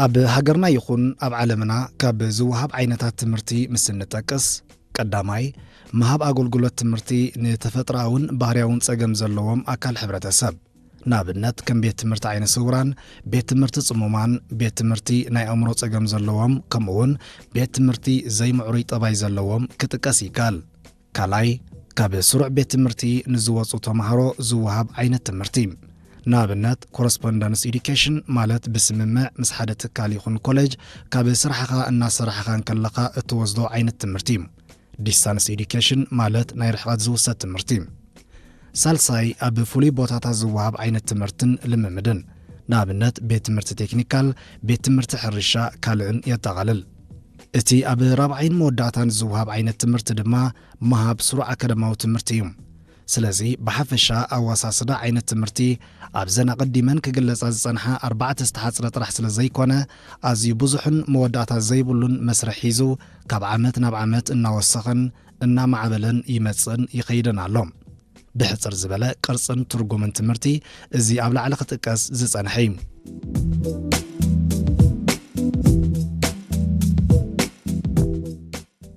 ኣብ ሃገርና ይኹን ኣብ ዓለምና ካብ ዝወሃብ ዓይነታት ትምህርቲ ምስ እንጠቅስ፣ ቀዳማይ፣ ምሃብ ኣገልግሎት ትምህርቲ ንተፈጥሮኣውን ባህርያውን ጸገም ዘለዎም ኣካል ሕብረተሰብ፣ ንኣብነት ከም ቤት ትምህርቲ ዓይነ ስውራን፣ ቤት ትምህርቲ ጽሙማን፣ ቤት ትምህርቲ ናይ ኣእምሮ ጸገም ዘለዎም፣ ከምኡውን ቤት ትምህርቲ ዘይምዕሩይ ጠባይ ዘለዎም ክጥቀስ ይከኣል። ካልኣይ፣ ካብ ስሩዕ ቤት ትምህርቲ ንዝወጹ ተማሃሮ ዝወሃብ ዓይነት ትምህርቲ፣ ንኣብነት ኮረስፖንደንስ ኤዱኬሽን ማለት ብስምምዕ ምስ ሓደ ትካል ይኹን ኮሌጅ ካብ ስራሕኻ እናሰራሕኻ እንከለኻ እትወስዶ ዓይነት ትምህርቲ እዩ። ዲስታንስ ኤዱኬሽን ማለት ናይ ርሕቐት ዝውሰድ ትምህርቲ። ሳልሳይ፣ ኣብ ፍሉይ ቦታታት ዝወሃብ ዓይነት ትምህርትን ልምምድን፣ ንኣብነት ቤት ትምህርቲ ቴክኒካል፣ ቤት ትምህርቲ ሕርሻ ካልእን የጠቓልል። እቲ ኣብ ራብዓይን መወዳእታን ዝወሃብ ዓይነት ትምህርቲ ድማ ምሃብ ስሩዕ ኣካዳማዊ ትምህርቲ እዩ። ስለዚ ብሓፈሻ ኣወሳስዳ ዓይነት ትምህርቲ ኣብዘን ኣቐዲመን ክግለጻ ዝጸንሓ ኣርባዕተ ዝተሓጽረ ጥራሕ ስለ ዘይኮነ፣ ኣዝዩ ብዙሕን መወዳእታ ዘይብሉን መስርሕ ሒዙ ካብ ዓመት ናብ ዓመት እናወሰኸን እናማዕበለን ይመጽእን ይኸይድን ኣሎ። ብሕጽር ዝበለ ቅርጽን ትርጉምን ትምህርቲ እዚ ኣብ ላዕሊ ክጥቀስ ዝጸንሐ እዩ።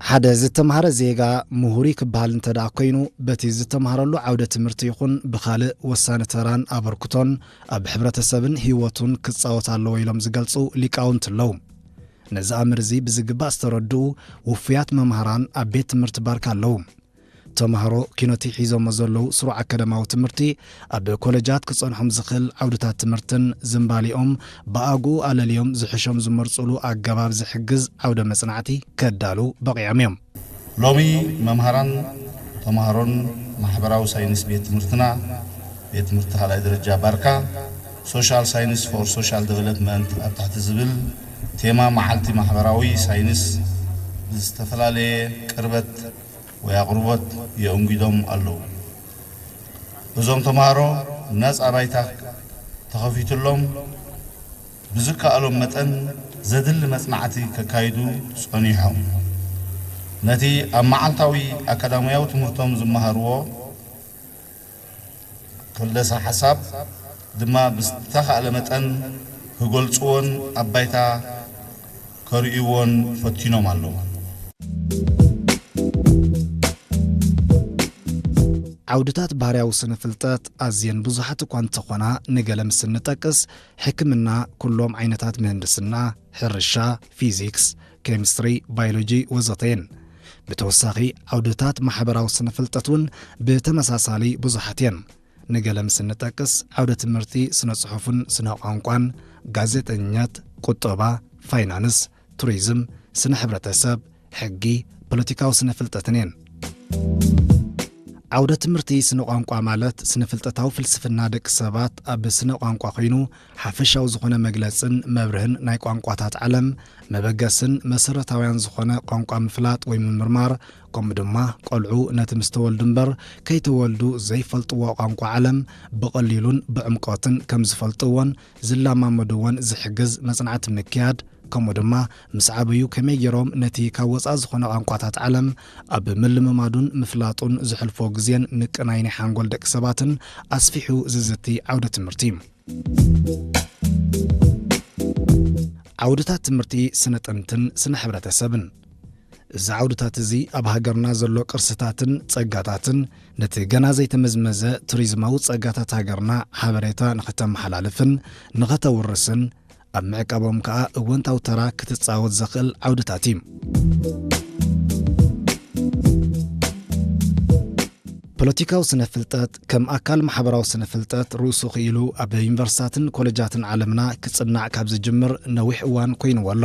ሓደ ዝተምሃረ ዜጋ ምሁር እዩ ክበሃል እንተ ደኣ ኮይኑ፣ በቲ ዝተምሃረሉ ዓውደ ትምህርቲ ይኹን ብኻልእ ወሳኒ ተራን ኣበርክቶን ኣብ ሕብረተሰብን ህይወቱን ክጻወት ኣለዎ ኢሎም ዝገልጹ ሊቃውንቲ ኣለዉ። ነዚ ኣምር እዚ ብዝግባእ ዝተረድኡ ውፉያት መምሃራን ኣብ ቤት ትምህርቲ ባርካ ኣለዉ። ተምሃሮ ኪኖቲ ሒዞሞ ዘለዉ ስሩዕ ኣካዳማዊ ትምህርቲ ኣብ ኮለጃት ክጸንሖም ዝኽእል ዓውድታት ትምህርትን ዝንባሊኦም ብኣግኡ ኣለልዮም ዝሕሾም ዝመርጹሉ ኣገባብ ዝሕግዝ ዓውደ መጽናዕቲ ከዳልዉ በቒዖም እዮም። ሎሚ መምሃራን ተምሃሮን ማሕበራዊ ሳይንስ ቤት ትምህርትና፣ ቤት ትምህርቲ ካልኣይ ደረጃ ባርካ፣ ሶሻል ሳይንስ ፎር ሶሻል ዴቨሎፕመንት ኣብ ትሕቲ ዝብል ቴማ መዓልቲ ማሕበራዊ ሳይንስ ብዝተፈላለየ ቅርበት ወይ ኣቕርቦት የእንጊዶም ኣለዉ። እዞም ተምሃሮ ናጻ ባይታ ተኸፊቱሎም ብዝከኣሎም መጠን ዘድሊ መጽናዕቲ ከካይዱ ጸኒሖም። ነቲ ኣብ መዓልታዊ ኣካዳሚያዊ ትምህርቶም ዝመሃርዎ ክልሰ ሓሳብ ድማ ብዝተኻእለ መጠን ክገልጽዎን ኣብ ባይታ ከርእይዎን ፈቲኖም ኣለዉ። ዓውድታት ባህርያዊ ስነ ፍልጠት ኣዝየን ብዙሓት እኳ እንተኾና፣ ንገለ ምስ እንጠቅስ፣ ሕክምና፣ ኩሎም ዓይነታት ምህንድስና፣ ሕርሻ፣ ፊዚክስ፣ ኬሚስትሪ፣ ባዮሎጂ ወዘተ እየን። ብተወሳኺ፣ ዓውድታት ማሕበራዊ ስነ ፍልጠት እውን ብተመሳሳሊ ብዙሓት እየን። ንገለ ምስ እንጠቅስ፣ ዓውደ ትምህርቲ ስነ ጽሑፍን ስነ ቋንቋን፣ ጋዜጠኝነት፣ ቁጠባ፣ ፋይናንስ፣ ቱሪዝም፣ ስነ ሕብረተሰብ፣ ሕጊ፣ ፖለቲካዊ ስነ ፍልጠትን እየን። ዓውደ ትምህርቲ ስነ ቋንቋ ማለት ስነ ፍልጠታዊ ፍልስፍና ደቂ ሰባት ኣብ ስነ ቋንቋ ኮይኑ፣ ሓፈሻዊ ዝኾነ መግለጽን መብርህን ናይ ቋንቋታት ዓለም መበገስን መሰረታውያን ዝኾነ ቋንቋ ምፍላጥ ወይ ምምርማር፣ ከምኡ ድማ ቆልዑ ነቲ ምስ ተወልዱ እምበር ከይተወልዱ ዘይፈልጥዎ ቋንቋ ዓለም ብቐሊሉን ብዕምቆትን ከም ዝፈልጥዎን ዝለማመድዎን ዝሕግዝ መጽናዕቲ ምክያድ፣ ከምኡ ድማ ምስ ዓበዩ ከመይ ገይሮም ነቲ ካብ ወጻኢ ዝኾነ ቋንቋታት ዓለም ኣብ ምልምማዱን ምፍላጡን ዘሕልፎ ግዜን ምቅናይ ናይ ሓንጎል ደቂ ሰባትን ኣስፊሑ ዝዝቲ ዓውደ ትምህርቲ እዩ። ዓውድታት ትምህርቲ ስነ ጥንትን ስነ ሕብረተሰብን። እዚ ዓውድታት እዚ ኣብ ሃገርና ዘሎ ቅርስታትን ጸጋታትን ነቲ ገና ዘይተመዝመዘ ቱሪዝማዊ ጸጋታት ሃገርና ሓበሬታ ንኸተመሓላልፍን ንኸተውርስን ኣብ ምዕቃቦም ከኣ እወንታዊ ተራ ክትጻወት ዘኽእል ዓውድታት እዩ። ፖለቲካዊ ስነ ፍልጠት ከም ኣካል ማሕበራዊ ስነ ፍልጠት ርእሱ ክኢሉ ኣብ ዩኒቨርሲታትን ኮለጃትን ዓለምና ክጽናዕ ካብ ዝጅምር ነዊሕ እዋን ኮይንዎ ኣሎ።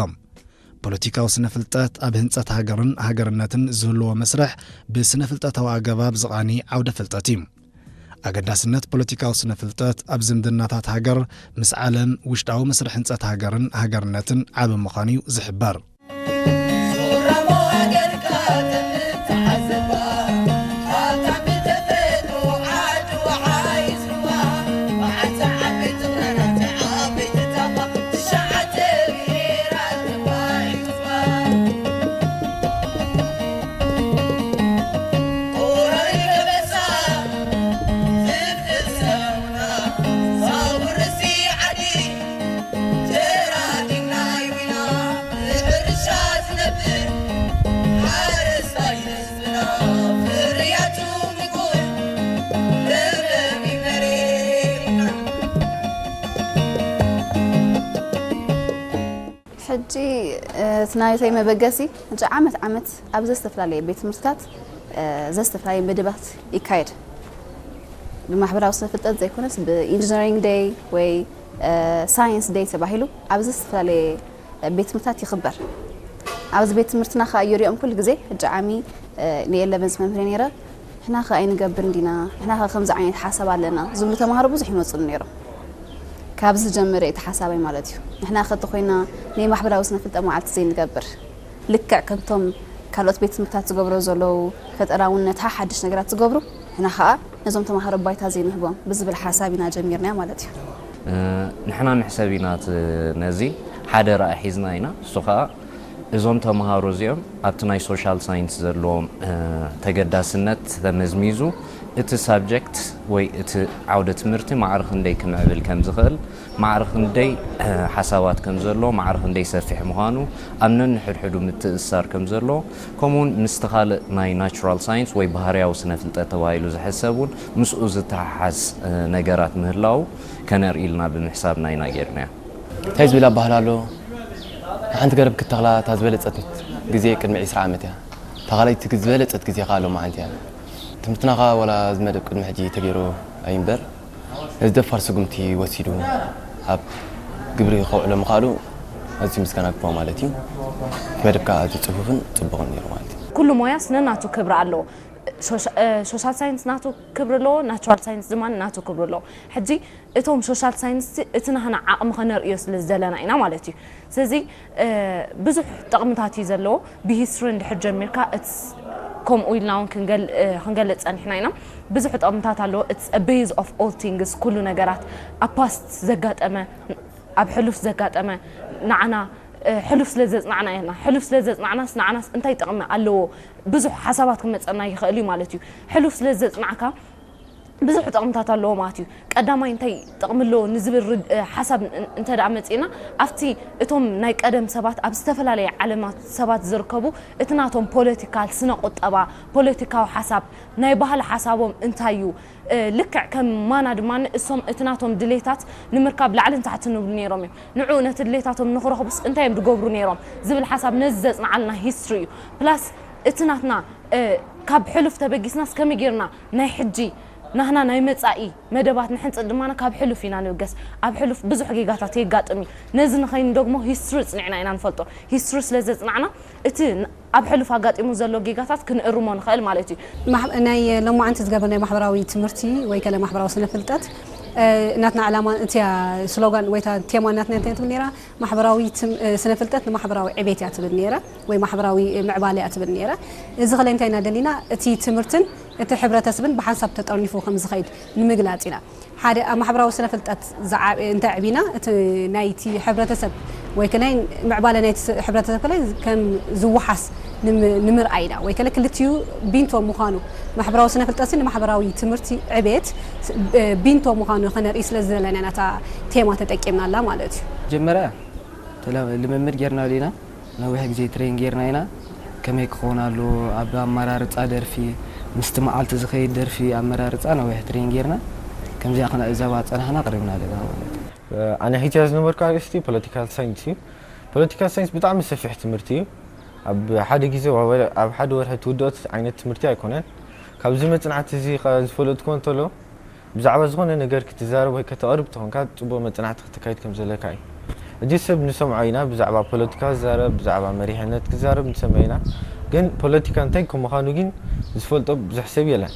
ፖለቲካዊ ስነ ፍልጠት ኣብ ህንጸት ሃገርን ሃገርነትን ዝህልዎ መስርሕ ብስነ ፍልጠታዊ ኣገባብ ዝቓኒ ዓውደ ፍልጠት እዩ። ኣገዳስነት ፖለቲካዊ ስነ ፍልጠት ኣብ ዝምድናታት ሃገር ምስ ዓለም፣ ውሽጣዊ መስርሕ ህንጸት ሃገርን ሃገርነትን ዓቢ ምዃኑ እዩ ዝሕበር። ሕጂ እቲ ናይተይ መበገሲ፣ ሕጂ ዓመት ዓመት ኣብ ዘዝተፈላለየ ቤት ትምህርትታት ዘዝተፈላለየ መደባት ይካየድ። ብማሕበራዊ ስነ ፍልጠት ዘይኮነስ ብኢንጂነሪንግ ደይ ወይ ሳይንስ ደይ ተባሂሉ ኣብ ዘዝተፈላለየ ቤት ትምህርትታት ይኽበር። ኣብዚ ቤት ትምህርትና ከዓ ይሪኦም ኩሉ ግዜ። ሕጂ ዓሚ ንኤለቨንስ መምህር ነይረ። ንሕና ከ ኣይንገብር እንዲና፣ ንሕና ከ ከምዚ ዓይነት ሓሳብ ኣለና ዝብሉ ተምሃሮ ብዙሕ ይመፁሉ ነይሮም። ካብዚ ዝጀመረ እቲ ሓሳበይ ማለት እዩ። ንሕና ከ እንተኮይና ናይ ማሕበራዊ ስነ ፍልጠት መዓልቲ ዘይንገብር፣ ልክዕ ከምቶም ካልኦት ቤት ትምህርታት ዝገብሮ ዘለዉ ፈጠራውነት ሓሓድሽ ነገራት ዝገብሩ፣ ንሕና ከዓ ነዞም ተምሃሮ ባይታ ዘይንህቦም ብዝብል ሓሳብ ኢና ጀሚርናዮ ማለት እዩ። ንሕና ንሕሰብ ኢና ነዚ ሓደራ ሒዝና ኢና። እሱ ከዓ እዞም ተምሃሮ እዚኦም ኣብቲ ናይ ሶሻል ሳይንስ ዘለዎም ተገዳስነት ተመዝሚዙ እቲ ሳብጀክት ወይ እቲ ዓውደ ትምህርቲ ማዕረ ክንደይ ክምዕብል ከም ዝኽእል፣ ማዕረ ክንደይ ሓሳባት ከም ዘሎ፣ ማዕረ ክንደይ ሰፊሕ ምዃኑ፣ ኣብ ነንሕድሕዱ ምትእስሳር ከም ዘሎ፣ ከምኡውን ምስቲ ካልእ ናይ ናቹራል ሳይንስ ወይ ባህርያዊ ስነ ፍልጠት ተባሂሉ ዝሕሰብ እውን ምስኡ ዝተሓሓዝ ነገራት ምህላው ከነርኢ ኢልና ብምሕሳብና ኢና ጌርናዮ። እንታይ ዝብል ኣባህላ ኣሎ? ንሓንቲ ገረብ ክትተኽላ እታ ዝበለጸት ግዜ ቅድሚ ዕስራ ዓመት እያ። እታ ካልኣይቲ ዝበለጸት ግዜ ከኣ ሎማዓንቲ እያ። ትምህርትና ከኣ ዋላ እዚ መደብ ቅድሚ ሕጂ ተገይሩ ኣይንበር፣ እዚ ደፋር ስጉምቲ ወሲዱ ኣብ ግብሪ ከውዕሎ ምኽኣሉ ኣዝዩ ምስጋና ግባእ ማለት እዩ። እቲ መደብ ከኣ ኣዝዩ ጽፉፍን ጽቡቕን ነይሩ ማለት እዩ። ኩሉ ሞያስ ነናቱ ክብሪ ኣለዎ። ሶሻል ሳይንስ ናቱ ክብሪ ኣለዎ፣ ናቹራል ሳይንስ ድማ ናቱ ክብሪ ኣለዎ። ሕጂ እቶም ሶሻል ሳይንስ እቲ ናህና ዓቕሚ ከነርእዮ ስለ ዝደለና ኢና ማለት እዩ። ስለዚ ብዙሕ ጥቕምታት እዩ ዘለዎ። ብሂስትሪ እንድሕር ጀሚርካ እትስ ከምኡ ኢልና እውን ክንገልጽ ጸኒሕና ኢና። ብዙሕ ጥቕምታት ኣለዎ። It's a base of all things፣ ኩሉ ነገራት ኣብ ፓስት ዘጋጠመ ኣብ ሕሉፍ ዘጋጠመ ንዓና ሕሉፍ ስለ ዘጽናዕና ኢና። ሕሉፍ ስለ ዘጽናዕናስ ንዓናስ እንታይ ጥቕሚ ኣለዎ? ብዙሕ ሓሳባት ክመጸና ይኽእል እዩ ማለት እዩ። ሕሉፍ ስለ ዘጽናዕካ ብዙሕ ጥቕምታት ኣለዎ ማለት እዩ። ቀዳማይ እንታይ ጥቕሚ ኣለዎ ንዝብል ሓሳብ እንተ ደኣ መጺእና ኣብቲ እቶም ናይ ቀደም ሰባት ኣብ ዝተፈላለየ ዓለማት ሰባት ዝርከቡ እቲ ናቶም ፖለቲካል ስነ ቁጠባ ፖለቲካዊ ሓሳብ ናይ ባህሊ ሓሳቦም እንታይ እዩ ልክዕ ከም ማና ድማ እሶም እቲ ናቶም ድሌታት ንምርካብ ላዕልን ታሕትን ንብሉ ነይሮም እዮም። ንዑ ነቲ ድሌታቶም ንኽረኽቡስ እንታይ እዮም ዝገብሩ ነይሮም ዝብል ሓሳብ ነዚ ዘጽንዓልና ሂስትሪ እዩ። ፕላስ እቲ ናትና ካብ ሕሉፍ ተበጊስናስ ከመይ ጌርና ናይ ሕጂ ናህና ናይ መጻኢ መደባት ንሕንጽል ድማ ካብ ሕሉፍ ኢና ንብገስ። ኣብ ሕሉፍ ብዙሕ ጌጋታት የጋጥም እዩ። ነዚ ንኸይንደግሞ ሂስትሪ ጽኒዕና ኢና ንፈልጦ። ሂስትሪ ስለ ዘጽናዕና እቲ ኣብ ሕሉፍ ኣጋጢሙ ዘሎ ጌጋታት ክንእርሞ ንኽእል ማለት እዩ። ናይ ሎማዓንቲ ዝገበር ናይ ማሕበራዊ ትምህርቲ ወይ ከለ ማሕበራዊ ስነ ፍልጠት ናትና ዕላማ እቲያ ስሎጋን ወይ ቴማ ናትና እንታይ ትብል ነራ ማሕበራዊ ስነ ፍልጠት ንማሕበራዊ ዕቤት እያ ትብል ነራ ወይ ማሕበራዊ ምዕባለ እያ ትብል ነራ። እዚ ከለ እንታይ ኢና ደሊና እቲ ትምህርትን እቲ ሕብረተሰብን ብሓንሳብ ተጠርኒፉ ከም ዝኸይድ ንምግላጽ ኢና። ሓደ ኣብ ማሕበራዊ ስነ ፍልጠት እንተዕቢና እቲ ናይቲ ሕብረተሰብ ወይ ከላይ ምዕባለ ናይቲ ሕብረተሰብ ከላይ ከም ዝወሓስ ንምርኣይ ኢና ወይ ከለ ክልቲኡ ቢንቶ ምዃኑ ማሕበራዊ ስነ ፍልጠት ንማሕበራዊ ትምህርቲ ዕቤት ቢንቶ ምዃኑ ከነርኢ ስለ ዝደለና ኢና ነታ ቴማ ተጠቂምናላ ማለት እዩ። መጀመርያ ልምምድ ጌርናሉ ኢና። ነዊሕ ግዜ ትሬን ጌርና ኢና። ከመይ ክኸውን ኣለዎ ኣብ ኣመራርፃ ደርፊ ምስቲ መዓልቲ ዝኸይድ ደርፊ ኣመራርፃ ነዊሕ ትሬን ጌርና። ከምዚኣ ክነዕዘባ ዝፀናሕና ቀሪብና ኣለና ማለት እዩ። ኣነ ሒዝያ ዝነበርኩ ኣርእስቲ ፖለቲካል ሳይንስ እዩ። ፖለቲካል ሳይንስ ብጣዕሚ ሰፊሕ ትምህርቲ እዩ። ኣብ ሓደ ግዜ ኣብ ሓደ ወርሒ ትውድኦ ዓይነት ትምህርቲ ኣይኮነን። ካብዚ መፅናዕቲ እዚ ዝፈለጥኩዎ እንተሎ ብዛዕባ ዝኾነ ነገር ክትዛረብ ወይ ከተቕርብ ተኾንካ ጽቡቕ መጽናዕቲ ክተካይድ ከም ዘለካ እዩ። እዚ ሰብ ንሰምዖ ኢና ብዛዕባ ፖለቲካ ዝዛረብ ብዛዕባ መሪሕነት ክዛረብ ንሰምዕ ኢና፣ ግን ፖለቲካ እንታይ ከም ምዃኑ ግን ዝፈልጦ ብዙሕ ሰብ የለን።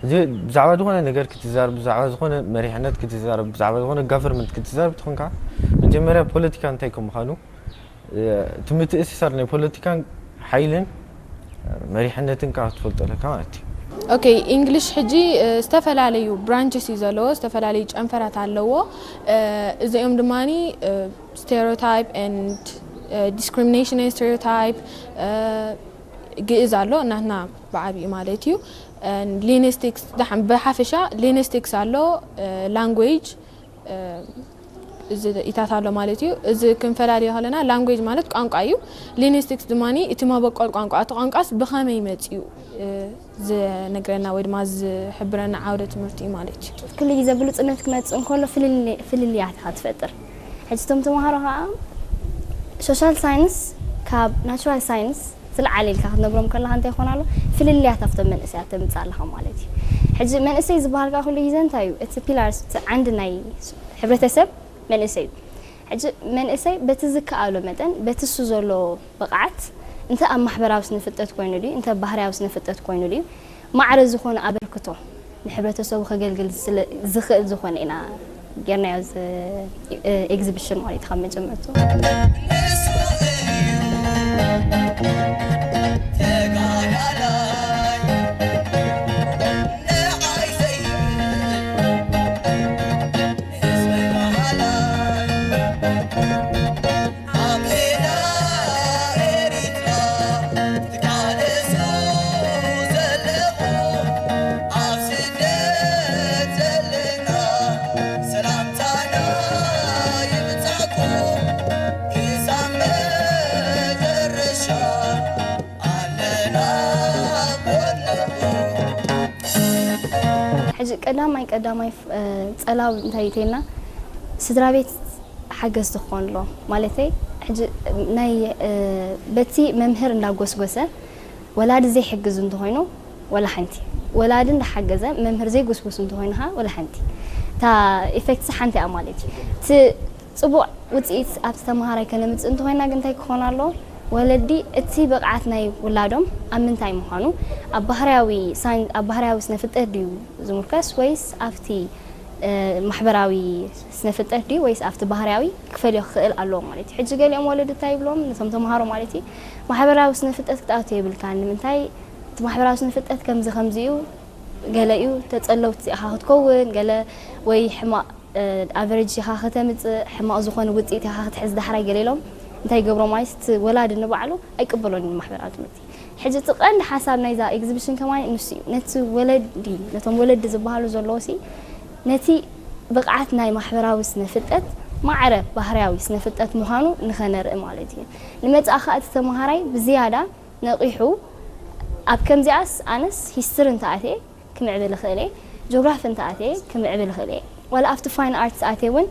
እዚ ብዛዕባ ዝኾነ ነገር ክትዛረብ ብዛዕባ ዝኾነ መሪሕነት ክትዛረብ ብዛዕባ ዝኾነ ጋቨርመንት ክትዛረብ ተኾንካ መጀመርያ ፖለቲካ እንታይ ከም ምዃኑ እቲ ምትእስሳር ናይ ፖለቲካን ሓይልን መሪሕነትን ከዓ ክትፈልጦ ኣለካ ማለት እዩ። Okay፣ English ሕጂ ዝተፈላለዩ branches እዩ ዘለዎ፣ ዝተፈላለዩ ጨንፈራት ኣለዎ። እዚኦም ድማ stereotype and discrimination and stereotype ግእዝ ኣሎ እናትና ብዓብዩ ማለት እዩ። Linguistics ብሓፈሻ linguistics ኣሎ፣ language እዚ ኢታት ኣሎ ማለት እዩ። እዚ ክንፈላልዮ ከለና ላንጉጅ ማለት ቋንቋ እዩ። ሊንግስቲክስ ድማ እቲ መበቆል ቋንቋ፣ እቲ ቋንቋስ ብኸመይ መፂኡ ዝነግረና ወይ ድማ ዝሕብረና ዓውደ ትምህርቲ እዩ ማለት እዩ። ኩሉ ግዜ ብሉፅነት ክመፅእ እንከሎ ፍልልያት ኢኻ ትፈጥር። ሕጂ እቶም ተምሃሮ ከዓ ሶሻል ሳይንስ ካብ ናቹራል ሳይንስ ዝለዓለ ኢልካ ክትነግሮም ከለካ እንታይ ይኾን ኣሎ? ፍልልያት ኣብቶም መንእሰያት ተምፅእ ኣለኻ ማለት እዩ። ሕጂ መንእሰይ ዝበሃል ከዓ ኩሉ ግዜ እንታይ እዩ? እቲ ፒላርስ፣ እቲ ዓንዲ ናይ ሕብረተሰብ መንእሰይ እዩ። ሕጂ መንእሰይ በቲ ዝከኣሎ መጠን፣ በቲ እሱ ዘሎ ብቕዓት፣ እንተ ኣብ ማሕበራዊ ስነ ፍልጠት ኮይኑ ድዩ፣ እንተ ባህርያዊ ስነ ፍልጠት ኮይኑ ድዩ፣ ማዕረ ዝኾነ ኣበርክቶ ንሕብረተሰቡ ከገልግል ስለ ዝኽእል ዝኾነ ኢና ጌርናዮ፣ እዚ ኤግዚቢሽን ማለት እዩ ካብ መጀመርቱ። ሕጂ ቀዳማይ ቀዳማይ ጸላው እንታይ ይተና ስድራ ቤት ሓገዝቲ ክኾን ኣሎ ማለተይ። ሕጂ ናይ በቲ መምህር እንዳጎስጎሰ ወላዲ ዘይሕግዙ እንተኾይኑ፣ ወላ ሓንቲ። ወላዲ እንዳሓገዘ መምህር ዘይጉስጉስ እንተኾይኑ ኸዓ ወላ ሓንቲ። እታ ኢፌክትስ ሓንቲ እያ ማለት እዩ። እቲ ጽቡቕ ውጽኢት ኣብቲ ተመሃራይ ከነምጽእ እንተኾይና ግን እንታይ ክኾን ኣለዎ? ወለዲ እቲ ብቕዓት ናይ ውላዶም ኣብ ምንታይ ምዃኑ፣ ኣብ ባህርያዊ ሳይን-፣ ኣብ ባህርያዊ ስነ ፍልጠት ድዩ ዝምርከስ ወይስ ኣብቲ ማሕበራዊ ስነ ፍልጠት ድዩ ወይስ ኣብቲ ባህርያዊ ክፈልዮ ክኽእል ኣለዎ ማለት እዩ። ሕጂ ገሊኦም ወለዲ እንታይ ይብሎም ነቶም ተምሃሮ ማለት እዩ፣ ማሕበራዊ ስነ ፍልጠት ክትኣቱ የብልካን። ንምንታይ? እቲ ማሕበራዊ ስነ ፍልጠት ከምዚ ከምዚ እዩ፣ ገለ እዩ ተጸለውቲ ኢኻ ክትከውን፣ ገለ ወይ ሕማቕ ኣቨሬጅ ኢኻ ከተምጽእ፣ ሕማቕ ዝኾነ ውጽኢት ኢኻ ክትሕዝ ዳሕራይ ገለ ኢሎም እንታይ ይገብሮ ማለት እቲ ወላዲ ንባዕሉ ኣይቅበሎን እዩ ማሕበራዊ ትምህርቲ። ሕጂ እቲ ቀንዲ ሓሳብ ናይዛ ኤግዚቢሽን ከማን ንሱ እዩ። ነቲ ወለዲ፣ ነቶም ወለዲ ዝበሃሉ ዘለዉ ሲ ነቲ ብቕዓት ናይ ማሕበራዊ ስነ ፍልጠት ማዕረ ባህርያዊ ስነ ፍልጠት ምዃኑ ንኸነርኢ ማለት እዩ። ንመጻኢ ኸኣ እቲ ተመሃራይ ብዝያዳ ነቒሑ ኣብ ከምዚኣስ ኣነስ ሂስትሪ እንተኣትየ ክምዕብል ይኽእል እየ፣ ጂኦግራፊ እንተኣትየ ክምዕብል ይኽእል እየ፣ ዋላ ኣብቲ ፋይን ኣርትስ ኣትየ እውን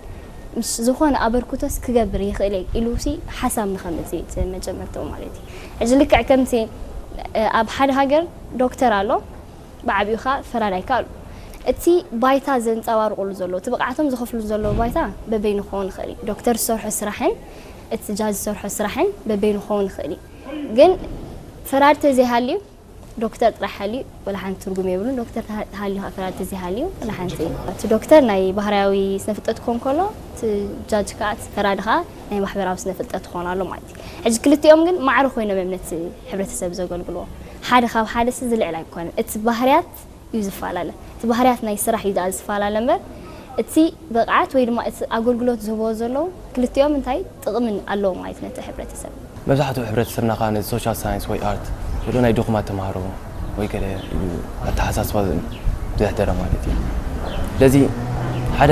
ምስ ዝኾነ ኣበርክቶስ ክገብር ይኽእል እየ ኢሉ ሲ ሓሳብ ንኸምጽእ እቲ መጀመርትኡ ማለት እዩ። ሕጂ ልክዕ ከምቲ ኣብ ሓደ ሃገር ዶክተር ኣሎ፣ ብዓቢኡ ኸኣ ፈራዳይ ከኣ ኣሎ። እቲ ባይታ ዘንጸባርቑሉ ዘለዉ፣ እቲ ብቕዓቶም ዘኸፍሉ ዘለዉ ባይታ በበይኑ ክኸውን ይኽእል እዩ። ዶክተር ዝሰርሖ ስራሕን እቲ ጃጅ ዝሰርሖ ስራሕን በበይኑ ክኸውን ይኽእል እዩ። ግን ፈራዲ ተዘይሃልዩ ዶክተር ጥራሕ ሃልዩ ወላ ሓንቲ ትርጉም የብሉን። ዶክተር ተሃ-፣ ተሃልዩ ኸዓ ፈራዲ ተዘይሃልዩ ወላ ሓንቲ። እቲ ዶክተር ናይ ባህርያዊ ስነ ፍልጠት ክኾን ከሎ፣ እቲ ጃጅ ከኣ፣ እቲ ፈራዲ ኸኣ ናይ ማሕበራዊ ስነ ፍልጠት ክኾን ኣሎ ማለት እዩ። ሕጂ ክልቲኦም ግን ማዕረ ኮይኖም እዮም ነቲ ሕብረተሰብ ዘገልግልዎ። ሓደ ካብ ሓደ ሲ ዝልዕል ኣይኮነን። እቲ ባህርያት እዩ ዝፈላለ። እቲ ባህርያት ናይ ስራሕ እዩ ደኣ ዝፈላለ እምበር፣ እቲ ብቕዓት ወይ ድማ እቲ ኣገልግሎት ዝህብዎ ዘለዉ ክልቲኦም እንታይ ጥቕምን ኣለዎ ማለት ነቲ ሕብረተሰብ። መብዛሕትኡ ሕብረተሰብና ከኣ ነዚ ሶሻል ሳይንስ ወይ ኣርት ዘሎ ናይ ድኹማት ተምሃሮ ወይ ገለ ኢሉ ኣተሓሳስባ ዘሕደረ ማለት እዩ። ስለዚ ሓደ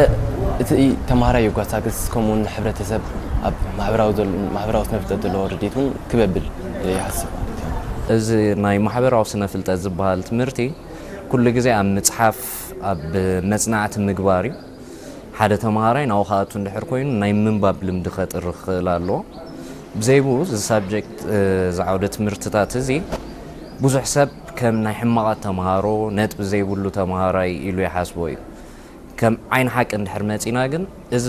እቲ ተምሃራይ የጓሳግስ፣ ከምኡውን ሕብረተሰብ ኣብ ማሕበራዊ ዘል-፣ ማሕበራዊ ስነ ፍልጠት ዘለዎ ርድኢት እውን ክበብል ይሓስብ ማለት እዩ። እዚ ናይ ማሕበራዊ ስነ ፍልጠት ዝበሃል ትምህርቲ ኩሉ ግዜ ኣብ ምጽሓፍ፣ ኣብ መጽናዕቲ ምግባር እዩ። ሓደ ተምሃራይ ናብኡ ክኣቱ እንድሕር ኮይኑ ናይ ምንባብ ልምዲ ከጥሪ ክኽእል ኣለዎ። ብዘይ ብኡ እዚ ሳብጀክት፣ እዚ ዓውደ ትምህርትታት እዚ ብዙሕ ሰብ ከም ናይ ሕማቓት ተምሃሮ፣ ነጥቢ ዘይብሉ ተምሃራይ ኢሉ ይሓስቦ እዩ። ከም ዓይኒ ሓቂ እንድሕር መጺና ግን እዚ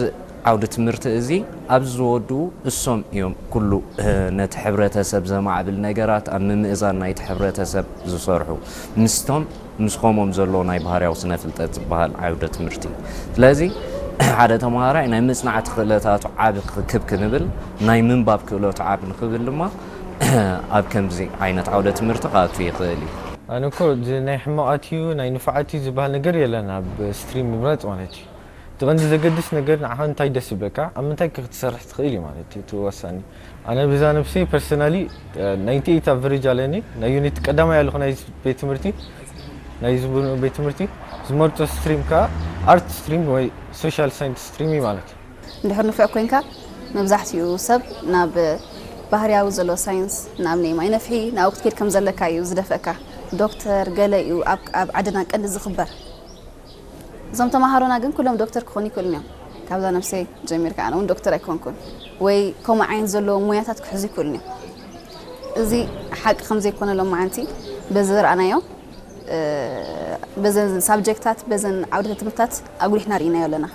ዓውዲ ትምህርቲ እዚ ኣብዚ ዝወድኡ እሶም እዮም ኩሉ፣ እ፣ ነቲ ሕብረተሰብ ዘማዕብል ነገራት ኣብ ምምእዛን ናይቲ ሕብረተሰብ ዝሰርሑ ምስቶም ምስ ከምኦም ዘለዎ ናይ ባህርያዊ ስነ ፍልጠት ዝበሃል ዓውደ ትምህርቲ። ስለዚ ሓደ ተምሃራይ ናይ ምጽናዕቲ ክእለታቱ ዓቢ ክክብ ክንብል ናይ ምንባብ ክእለቱ ዓቢ ንክብል ድማ ኣብ ከምዚ ዓይነት ዓውደ ትምህርቲ ክኣቱ ይኽእል እዩ። ኣነ እኮ እዚ ናይ ሕማቓት እዩ ናይ ንፉዓት እዩ ዝበሃል ነገር የለን ኣብ ስትሪም ምምራጽ ማለት እዩ። እቲ ቀንዲ ዘገድስ ነገር ንዓኻ እንታይ ደስ ይብለካ፣ ኣብ ምንታይ ከ ክትሰርሕ ትኽእል እዩ ማለት እዩ እቲ ወሳኒ። ኣነ ብዛ ነብሰይ ፐርሰናሊ ናይንቲ ኤይት ኣቨሬጅ ኣለኒ። ናይ ዩኒት ቀዳማይ ኣለኹ ናይ ቤት ትምህርቲ፣ ናይ ዝቡ-፣ ቤት ትምህርቲ ዝመርጾ ስትሪም ከኣ ኣርት ስትሪም ወይ ሶሻል ሳይንስ ስትሪም እዩ ማለት እዩ። እንድሕር ንፉዕ ኮይንካ መብዛሕትኡ ሰብ ናብ ባህርያዊ ዘሎ ሳይንስ፣ ናብ ናይ ማይ ነፍሒ፣ ናብኡ ክትከይድ ከም ዘለካ እዩ ዝደፍአካ። ዶክተር ገለ እዩ ኣብ፣ ኣብ ዓድና ቀንዲ ዝኽበር። እዞም ተምሃሮና ግን ኩሎም ዶክተር ክኾኑ ይክእሉን እዮም። ካብዛ ነብሰይ ጀሚርካ ኣነ እውን ዶክተር ኣይኮንኩን። ወይ ከምኡ ዓይነት ዘለዎ ሞያታት ክሕዙ ይክእሉን እዮም። እዚ ሓቂ ከም ዘይኮነ ሎማዓንቲ በዚ ዝረኣናዮ፣ እ፣ በዘን ሳብጀክታት፣ በዘን ዓውደ ትምህርታት ኣጉሊሕና ርኢናዮ ኣለና።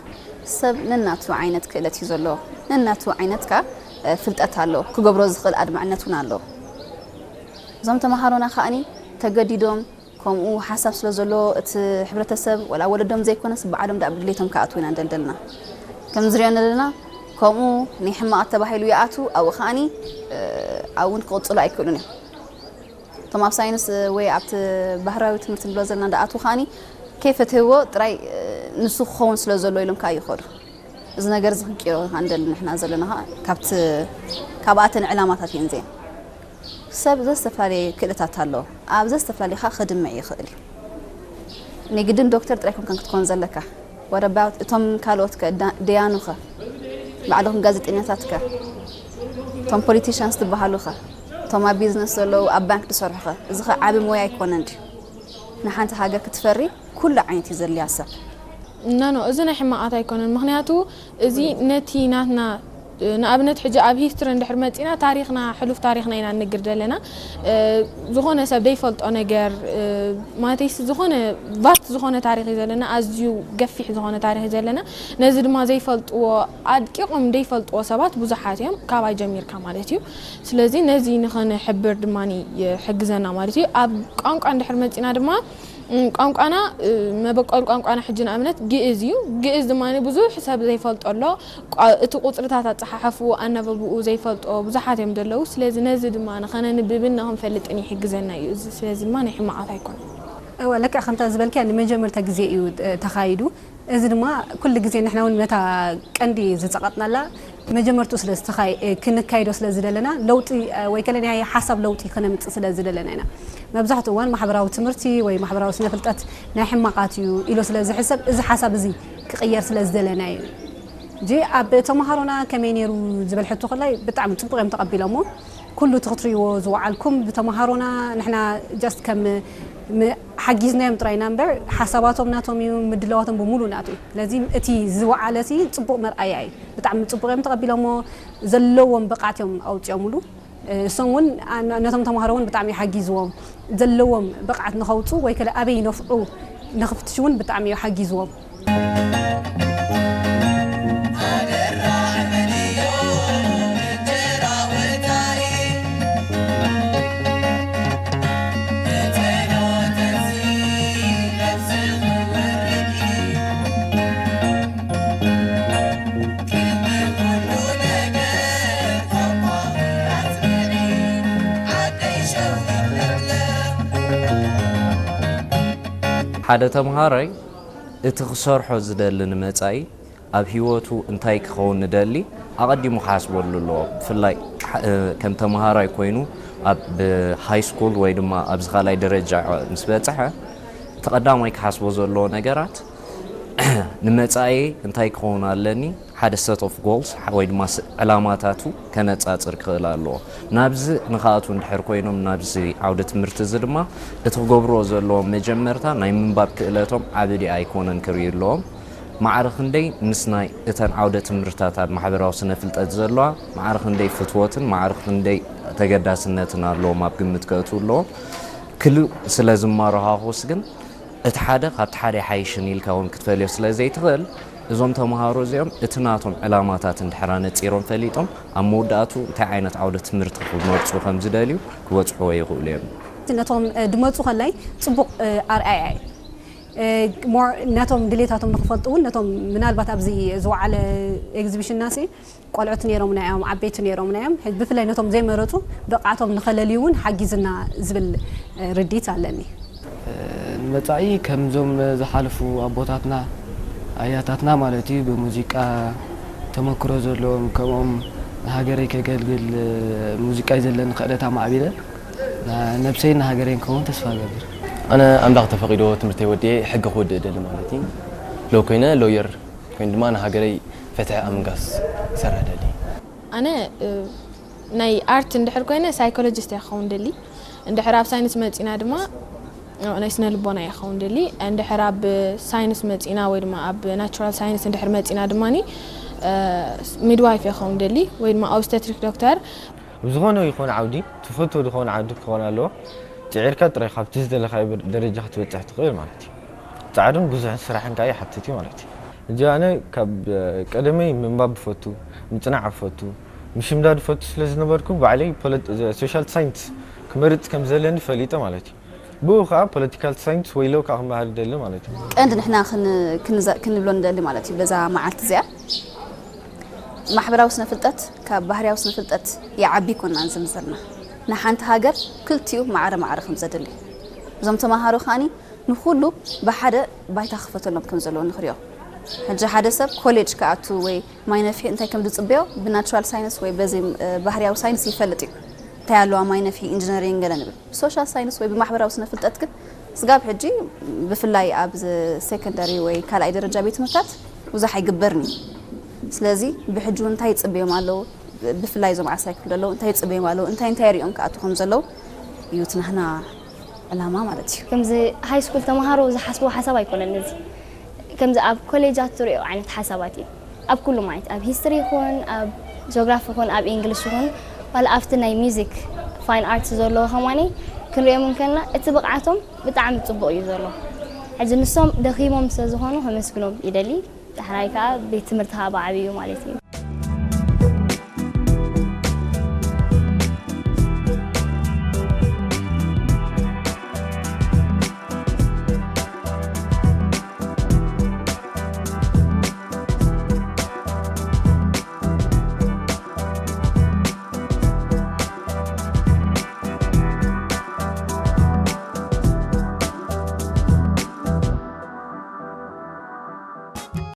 ሰብ ነናቱ ዓይነት ክእለት እዩ ዘለዎ፣ ነናቱ ዓይነት ከኣ፣ እ፣ ፍልጠት ኣለዎ፣ ክገብሮ ዝኽእል ኣድማዕነት እውን ኣለዎ። እዞም ተምሃሮና ከኣኒ ተገዲዶም ከምኡ ሓሳብ ስለ ዘሎ እቲ ሕብረተሰብ ወላ ወለዶም ዘይኮነስ ባዕሎም ደኣ ብድሌቶም ክኣትዉ ኢና ንደልደልና። ከም ዝሪኦ ዘለና ከምኡ ናይ ሕማቓት ተባሂሉ ይኣቱ ኣብኡ ከኣኒ ኣብኡ እውን ክቕፅሉ ኣይክእሉን እዮም። እቶም ኣብ ሳይንስ ወይ ኣብቲ ባህራዊ ትምህርቲ ንብሎ ዘለና ደኣትዉ ከኣኒ ከይፈትህዎ ጥራይ ንሱ ክኸውን ስለ ዘሎ ኢሎም ከዓ ይኸዱ። እዚ ነገር እዚ ክንቅይሮ ንደሊ ንሕና ዘለና ከዓ ካብቲ ካብኣተን ዕላማታት እየን እዚአን። ሰብ ዘዝተፈላለየ ክእለታት ኣለዎ። ኣብ ዘዝተፈላለየ ከዓ ከድምዕ ይኽእል እዩ። ናይ ግድን ዶክተር ጥራይ ኮንካን ክትኮን ዘለካ። What about እቶም ካልኦት ከ? ዳ- ደያኑ ከ? ባዕልኹም ጋዜጠኛታት ከ? እቶም ፖሊቲሽያንስ ትበሃሉ ከ? እቶም ኣብ ቢዝነስ ዘለዉ ኣብ ባንክ ዝሰርሑ ከ? እዚ ከ ዓቢ ሞያ ኣይኮነን ድዩ? ንሓንቲ ሃገር ክትፈሪ ኩሉ ዓይነት እዩ ዘድልያ ሰብ። ኖ ኖ፣ እዚ ናይ ሕማቓት ኣይኮነን። ምኽንያቱ እዚ ነቲ ናትና ንኣብነት ሕጂ ኣብ ሂስትሪ እንድሕር መፂና ታሪኽና ሕሉፍ ታሪኽና ኢና ንነግር ዘለና። ዝኾነ ሰብ ዘይፈልጦ ነገር ማለተይስ ዝኾነ ቫስት ዝኾነ ታሪኽ እዩ ዘለና፣ ኣዝዩ ገፊሕ ዝኾነ ታሪኽ እዩ ዘለና። ነዚ ድማ ዘይፈልጥዎ ኣድቂቖም ዘይፈልጥዎ ሰባት ብዙሓት እዮም፣ ካባይ ጀሚርካ ማለት እዩ። ስለዚ ነዚ ንኸነሕብር ድማ ይሕግዘና ማለት እዩ። ኣብ ቋንቋ እንድሕር መፂና ድማ ቋንቋና መበቆል ቋንቋና ሕጂ ንኣብነት ግእዝ እዩ። ግእዝ ድማ ብዙሕ ሰብ ዘይፈልጦ ኣሎ። እቲ ቁፅርታት ኣፀሓሕፍኡ ኣነበብኡ ዘይፈልጦ ብዙሓት እዮም ዘለዉ። ስለዚ ነዚ ድማ ንኸነንብብን ንኽንፈልጥን ይሕግዘና እዩ። እዚ ስለዚ ድማ ናይ ሕማቓት ኣይኮነን። እወ፣ ልክዕ ከምታ ዝበልክያ ንመጀመርታ ግዜ እዩ ተኻይዱ። እዚ ድማ ኩሉ ግዜ ንሕና እውን ነታ ቀንዲ ዝፀቐጥናላ መጀመርትኡ ስለ ዝተኻየ ክንካይዶ ስለ ዝደለና ለውጢ ወይ ከለ ናይ ሓሳብ ለውጢ ከነምፅእ ስለ ዝደለና ኢና። መብዛሕትኡ እዋን ማሕበራዊ ትምህርቲ ወይ ማሕበራዊ ስነ ፍልጠት ናይ ሕማቓት እዩ ኢሉ ስለ ዝሕሰብ እዚ ሓሳብ እዚ ክቕየር ስለ ዝደለና እዩ። ሕጂ ኣብ ተምሃሮና ከመይ ነይሩ ዝብል ሕቶ ከላይ ብጣዕሚ ፅቡቕ እዮም ተቐቢሎሞ። ኩሉ እቲ ክትርእይዎ ዝወዓልኩም ብተምሃሮና ንሕና just ከም ሓጊዝናዮም ጥራይ ኢና እምበር ሓሳባቶም ናቶም እዩ፣ ምድላዋቶም ብምሉእ ናቱ እዩ። ስለዚ እቲ ዝወዓለ ሲ ፅቡቕ መርኣያ እዩ። ብጣዕሚ ፅቡቕ እዮም ተቐቢሎሞ። ዘለዎም ብቕዓት እዮም ኣውፂኦምሉ። እሶም እውን ነቶም ተምሃሮ እውን ብጣዕሚ እዩ ሓጊዝዎም። ዘለዎም ብቕዓት ንኸውፁ ወይ ከለ ኣበይ ይነፍዑ ንኽፍትሹ እውን ብጣዕሚ እዩ ሓጊዝዎም። ሓደ ተምሃራይ እቲ ክሰርሖ ዝደሊ ንመጻኢ ኣብ ህይወቱ እንታይ ክኸውን ንደሊ ኣቐዲሙ ክሓስበሉ ኣለዎ። ብፍላይ ከም ተምሃራይ ኮይኑ ኣብ ሃይ ስኩል ወይ ድማ ኣብዚ ካልኣይ ደረጃ ምስ በጽሐ እቲ ቀዳማይ ክሓስቦ ዘለዎ ነገራት ንመጻኢ እንታይ ክኸውን ኣለኒ ሓደ set of goals ወይ ድማ ዕላማታቱ ከነጻጽር ክኽእል ኣለዎ። ናብዚ ንኽኣትዉ እንድሕር ኮይኖም ናብዚ ዓውደ ትምህርቲ እዚ ድማ እቲ ክገብርዎ ዘለዎም መጀመርታ ናይ ምንባብ ክእለቶም ዓቢ ድዩ ኣይኮነን ክርእዩ ኣለዎም። ማዕረ ክንደይ ምስ ናይ እተን ዓውደ ትምህርትታት ኣብ ማሕበራዊ ስነ ፍልጠት ዘለዋ ማዕረ ክንደይ ፍትወትን ማዕረ ክንደይ ተገዳስነትን ኣለዎም ኣብ ግምት ከእትዉ ኣለዎም። ክልኡ ስለ ዝመረኻኹስ ግን እቲ ሓደ ካብቲ ሓደ ይሓይሽን ኢልካ እውን ክትፈልዮ ስለ ዘይትኽእል፣ እዞም ተምሃሮ እዚኦም እቲ ናቶም ዕላማታት እንድሕር ኣነጺሮም ፈሊጦም፣ ኣብ መወዳእትኡ እንታይ ዓይነት ዓውደ ትምህርቲ ክመርጹ ከም ዝደልዩ ክበጽሕዎ ይኽእሉ እዮም። ነቶም ድመጹ ከላይ ጽቡቕ ኣርኣያ እዩ። ሞር ነቶም ድሌታቶም ንኽፈልጡ እውን ነቶም ምናልባት ኣብዚ ዝወዓለ ኤግዚቢሽንና ሲ ቆልዑት ነይሮምና እዮም፣ ዓበይቲ ነይሮምና እዮም። ብፍላይ ነቶም ዘይመረፁ ብቕዓቶም ንኸለልዩ እውን ሓጊዝና ዝብል ርድኢት ኣለኒ። ንመጻኢ ከምዞም ዝሓለፉ ኣቦታትና ኣያታትና ማለት እዩ ብሙዚቃ ተመክሮ ዘለዎም ከምኦም ንሃገረይ ከገልግል ሙዚቃ እዩ ዘለኒ ክእለት ኣማዕቢለ ነብሰይን ንሃገረይን ክኸውን ተስፋ እገብር። ኣነ ኣምላኽ ተፈቒዶ ትምህርተይ ወዲኤ ሕጊ ክውድእ እደሊ ማለት እዩ። ሎ ኮይነ ሎየር ኮይኑ ድማ ንሃገረይ ፍትሒ ኣብ ምንጋስ ክሰርሕ እደሊ። ኣነ ናይ ኣርት እንድሕር ኮይነ ሳይኮሎጂስት እየ ክኸውን ደሊ። እንድሕር ኣብ ሳይንስ መፂና ድማ ናይ ስነ ልቦና እየ ክኸውን ደሊ። እንድሕር ኣብ ሳይንስ መፂና ወይ ድማ ኣብ ናቹራል ሳይንስ እንድሕር መፂና ድማ ሚድዋይፍ እየ ክኸውን ደሊ ወይ ድማ ኦብስቴትሪክ ዶክተር። ብዝኾነ ይኾን ዓውዲ ትፈትዎ ዝኾነ ዓውዲ ክኾን ኣለዎ። ፅዒርካ ጥራይ ካብቲ ዝደለኻዮ ደረጃ ክትበፅሕ ትኽእል ማለት እዩ። ፃዕርን ብዙሕን ስራሕን ከዓ ይሓትት እዩ ማለት እዩ። እዚ ኣነ ካብ ቀደመይ ምንባብ ብፈቱ፣ ምፅናዕ ብፈቱ፣ ምሽምዳድ ፈቱ ስለ ዝነበርኩ ባዕለይ ሶሻል ሳይንስ ክመርፅ ከም ዘለኒ ፈሊጠ ማለት እዩ። ብኡ ከዓ ፖለቲካል ሳይንስ ወይ ሎ ከዓ ክመሃር ይደሊ ማለት እዩ። ቀንዲ ንሕና ክንብሎ ንደሊ ማለት እዩ በዛ መዓልቲ እዚኣ ማሕበራዊ ስነ ፍልጠት ካብ ባህርያዊ ስነ ፍልጠት ይዓቢ ይኮና ንዝምዘልና ንሓንቲ ሃገር ክልቲኡ ማዕረ ማዕረ ከም ዘድሊ እዞም ተማሃሮ ከዓኒ ንኩሉ ብሓደ ባይታ ክፈተሎም ከም ዘለዎ ንክሪኦ ሕጂ ሓደ ሰብ ኮሌጅ ክኣቱ ወይ ማይ ነፍሒ እንታይ ከም ዝፅበዮ ብናቹራል ሳይንስ ወይ በዚ ባህርያዊ ሳይንስ ይፈልጥ እዩ እንታይ ኣለዋ ማይ ነፍሒ ኢንጂነሪንግ ገለ ንብል ብሶሻል ሳይንስ ወይ ብማሕበራዊ ስነ ፍልጠት ግን ስጋብ ሕጂ ብፍላይ ኣብ ሴኮንደሪ ወይ ካልኣይ ደረጃ ቤት ትምህርታት ብዙሕ ኣይግበርን እዩ ስለዚ ብሕጂ እውን እንታይ ይፅበዮም ኣለዉ ብፍላይ እዞም ዓስራይ ክፍሊ ዘለዉ እንታይ ይፅበዮም ኣለዉ እንታይ እንታይ ሪኦም ክኣቱ ከም ዘለዉ እዩ እቲ ናህና ዕላማ ማለት እዩ ከምዚ ሃይ ስኩል ተምሃሮ ዝሓስብዎ ሓሳብ ኣይኮነን እዚ ከምዚ ኣብ ኮሌጃት ትሪኦ ዓይነት ሓሳባት እዩ ኣብ ኩሉ ማለት ኣብ ሂስትሪ ይኹን ኣብ ጂኦግራፊ ይኹን ኣብ ኢንግሊሽ ይኹን ዋላ ኣብቲ ናይ ሚዚክ ፋይን ኣርትስ ዘለዎ ከማኒ ክንሪኦም እንከልና እቲ ብቕዓቶም ብጣዕሚ ፅቡቕ እዩ ዘሎ ሕጂ ንሶም ደኺሞም ስለ ዝኾኑ ከመስግኖም ይደሊ ዳሕራይ ከዓ ቤት ትምህርቲ ከዓ ብዓብዩ ማለት እዩ